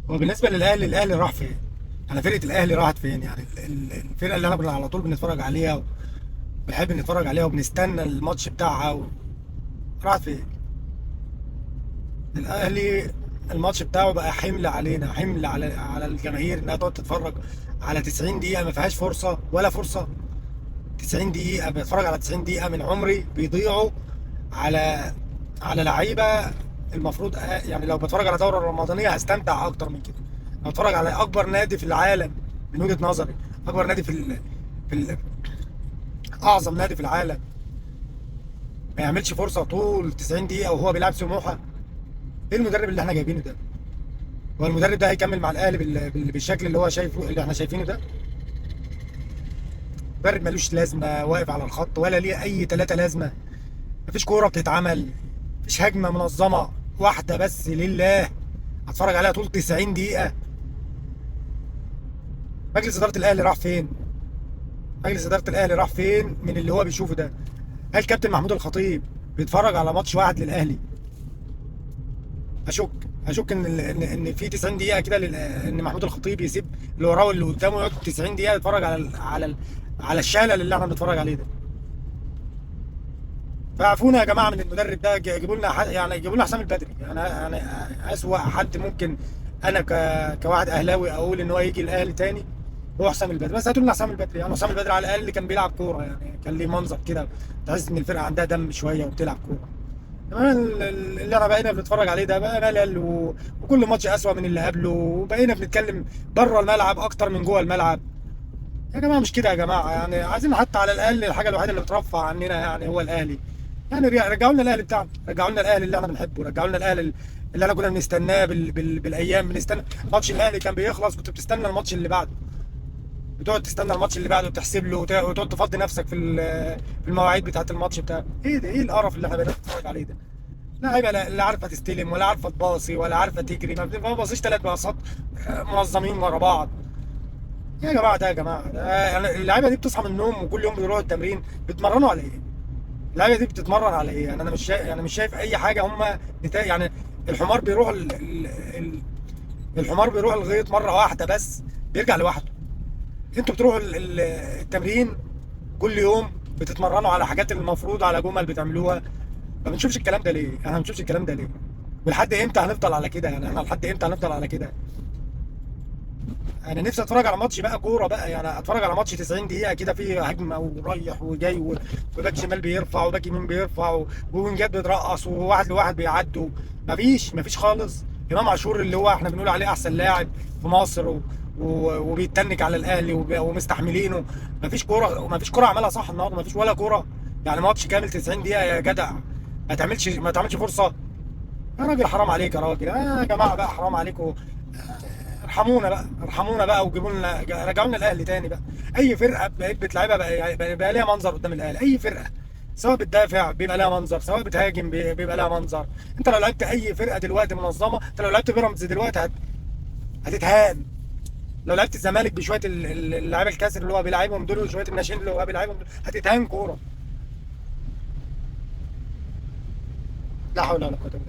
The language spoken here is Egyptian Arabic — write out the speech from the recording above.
هو بالنسبة للاهلي، الاهلي راح فين؟ يعني فرقه الاهلي راحت فين؟ يعني الفرقة اللي انا كنا على طول بنتفرج عليها وبنحب نتفرج عليها وبنستنى الماتش بتاعها راحت فين؟ الاهلي الماتش بتاعه بقى حمل علينا، حمل على الجماهير انها تقعد تتفرج على 90 دقيقة ما فيهاش فرصة ولا فرصة. 90 دقيقة بتفرج على 90 دقيقة من عمري بيضيعوا على لعيبة المفروض يعني لو بتفرج على دوره رمضانيه هستمتع اكتر من كده. لو بتفرج على اكبر نادي في العالم من وجهه نظري، اكبر نادي في ال اعظم نادي في العالم، ما يعملش فرصة طول 90 دقيقة وهو بيلعب سموحه. ايه المدرب اللي احنا جايبينه ده؟ هو المدرب ده هيكمل مع الاهلي بالشكل اللي هو شايفه اللي احنا شايفينه ده؟ مدرب ملوش لازمه، واقف على الخط ولا ليه اي ثلاثة لازمه. مفيش كورة بتتعمل، مفيش هجمة منظمة واحدة بس لله هتفرج عليها طول 90 دقيقة. مجلس ادارة الاهلي راح فين؟ مجلس ادارة الاهلي راح فين من اللي هو بيشوفه ده؟ هل كابتن محمود الخطيب بيتفرج على ماتش واحد للاهلي؟ اشك ان ان في 90 دقيقة كده ان محمود الخطيب يسيب اللي وراه واللي قدامه يقعد 90 دقيقة يتفرج على الشلل اللي احنا بنتفرج عليه ده. فاعفونا يا جماعة من المدرب ده، جيبوا لنا يعني جيبوا لنا حسام البدري. انا اسوأ حد ممكن انا كواحد اهلاوي اقول ان هو يجي الاهلي تاني هو حسام البدري، بس هاتوا لنا حسام البدري. يعني حسام البدري على الاقل كان بيلعب كورة، يعني كان ليه منظر كده تحس ان الفرقة عندها دم شوية وبتلعب كورة. اللي احنا بقينا بنتفرج عليه ده بقى ملل وكل ماتش اسوأ من اللي قبله، وبقينا بنتكلم بره الملعب اكتر من جوه الملعب. يا جماعة مش كده يا جماعة، يعني عايزين حتى على الاقل الحاجة الوحيدة اللي بترفع عننا يعني هو الاهلي. يعني رجعوا لنا الاهلي بتاعنا، رجعوا لنا الاهلي اللي احنا بنحبه، رجعوا لنا الاهلي اللي احنا كنا بنستناه بالايام، بنستنى ماتش الاهلي كان بيخلص كنت بتستنى الماتش اللي بعده، بتقعد تستنى الماتش اللي بعده وتحسب له وتقعد تفضي نفسك في المواعيد بتاعه الماتش بتاع ايه ده؟ ايه القرف اللي احنا بقينا بنتفرج عليه ده؟ لا لا عارفه تستلم ولا عارفه تباصي ولا عارفه تجري، ما بتباصيش 3 باصات منظمين ورا بعض. يا جماعة ده يا جماعة يعني اللعيبة دي بتصحى من النوم وكل يوم بيروحوا التمرين بيتمرنوا على ايه؟ اللعيبة دي بتتمرن على ايه؟ يعني انا مش شايف، يعني مش شايف اي حاجة. هم يعني الحمار بيروح الحمار بيروح الغيط مرة واحدة بس بيرجع لوحده. انتوا بتروحوا التمرين كل يوم بتتمرنوا على حاجات المفروض على جمل بتعملوها، ما بنشوفش الكلام ده ليه؟ احنا ما بنشوفش الكلام ده ليه؟ ولحد امتى هنفضل على كده؟ يعني احنا لحد امتى هنفضل على كده؟ انا نفسي اتفرج على ماتش بقى كورة بقى، يعني اتفرج على ماتش 90 دقيقة كده فيه هجمة ورايح وجاي وباك شمال بيرفع وباك يمين بيرفع ووينجات بيترقص وواحد لواحد بيعدوا. مفيش خالص. امام عاشور اللي هو احنا بنقول عليه احسن لاعب في مصر وبيتنك على الاهلي ومستحملينه، مفيش كورة، مفيش كورة عملها صح النهارده، مفيش ولا كورة. يعني ماتش كامل 90 دقيقة يا جدع ما تعملش فرصة يا راجل، حرام عليك يا راجل. يا جماعة بقى حرام عليكم، ارحمونا بقى، ارحمونا بقى وجيبوا لنا، رجعوا لنا الاهلي تاني بقى. اي فرقه بقت بتلعبها بقى ليها منظر قدام الاهلي، اي فرقه سواء بتدافع بيبقى لها منظر، سواء بتهاجم بيبقى لها منظر. انت لو لعبت اي فرقه دلوقتي منظمة، انت لو لعبت بيراميدز دلوقتي هتتهان. لو لعبت الزمالك بشوية اللعيبة الكاسر اللي هو بيلعبهم دول وشوية الناشئين اللي هو بيلعبهم دول هتتهان كورة. لا حول ولا قوة الا بالله.